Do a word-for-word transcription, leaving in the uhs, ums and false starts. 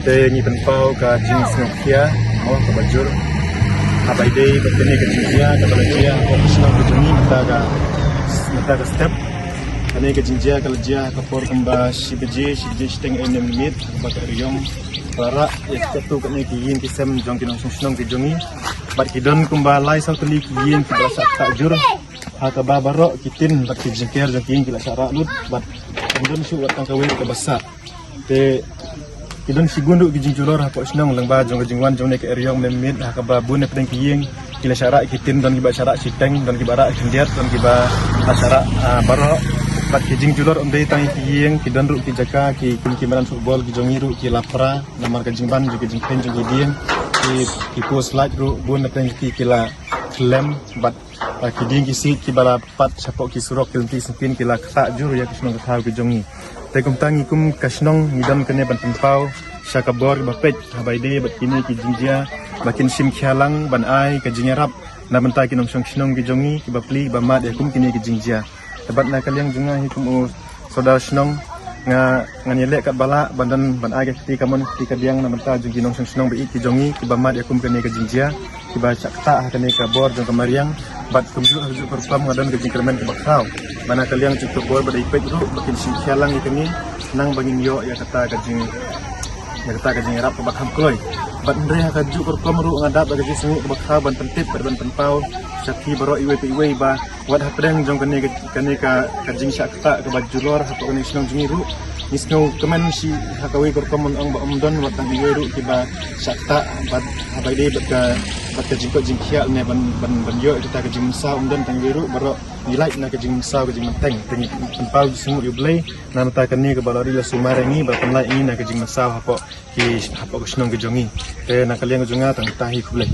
Te ngi pynpaw ka jingsngewkhia mo kaba jur ha bai dei ba kane ka jingjia kaba la jia ha ka shnong ka jong ngi mynta ka mynta ka step. Kane ka jingjia ka la jia ha ka por kumba shi baje shi baje shiteng em em minit ha kaba ka eriong ka la rah ïa katu kane ki ïing ki sem jong ki nongshong shnong ki jong ngi. Bad ki don kumba lai saw tylli ki ïing kiba la shah ktah jur ha kaba baroh ki tin bad ki jingker jong ki ïing ki la shah rah lut bad ym don shuh wat tang kawei kaba sah. Te ki don shibun ruh ki jingjulor hapoh shnong lyngba jong ka jingwan jong ne ka eriong mynmiet ha kaba bun na pdeng ki ïing ki la shah rah ki tin, don kiba shah rah shiteng, don kiba rah khyndiat, don kiba la shah rah ah, baroh. Bad ki jingjulor ym dei tang ïa ki ïing, ki don ruh ki jaka ki kum ki madan football ki jong ngi ruh ki la pra namar ka jingban jong ki jingkheiñ jong ki dieng, ki ki post light ruh bun na pdeng ki ki la khlem bad ah, ki dieng ki siej kiba la pat shapoh ki surok ki lynti syngkien ki la ktah jur ïa ki shnong ki thaw ki jong ngi. Te kumta ngi kum ka shnong ngi don kane ban pynpaw sha ka bor ba peit ha bai dei bad kine ki jingjia ba kin shim khia lang ban ai ka jingïarap na bynta ki nongshong shnong ki jong ngi kiba pli ba mad ïa kum kine ki jingjia. Te bad na ka liang jong nga hi kum u sordar shnong nga ngan ïaleh katba lah ban don ban ai ka kti kamon kti kadiang na bynta jong ki nongshong shnong ba ïeit ki jong ngi kiba mad ïa kum kane ka jingjia kiba shah ktah ha kane ka bor jong ka mariang. Bad kumjuh ha kajuh ka rukom nga don ka jingkyrmen kaba khraw ba na ka liang jong ka bor ba dei peit ruh ba kin shim khia lang ïa kane nang ba ngin ïoh ïa kata ka jing ïa kata ka jingïarap kaba kham kloi. Bad hynrei ha kajuh ka rukom ruh nga dap da ka jingsngew kaba khraw ban pyntip bad ban pynpaw sha phi baroh iwei pa iwei ba wat hapdeng jong kane ka kane ka ka jingshah ktah kaba julor hapoh kane ka shnong jong ngi ruh. Ngi sngew kmen shi ha kawei ka rukom ban ong ba ym don wat tang iwei ruh kiba shah ktah bad ha bai dei bad ka bad ka jingkoit jingkhiah ne ban ban ban ïoh ïa kata ka jingmynsaw ym don tang iwei ruh baroh ngi lait na ka jingmynsaw ka jingmynteng. Te ngi pynpaw jingsngew ïa U Blei na bynta kane kaba la ri la sumar ïa ngi ba pynlait ïa ngi na ka jingmynsaw hapoh ki hapoh ka shnong ka jong ngi. Te na ka liang jong nga tang kata hi, khublei.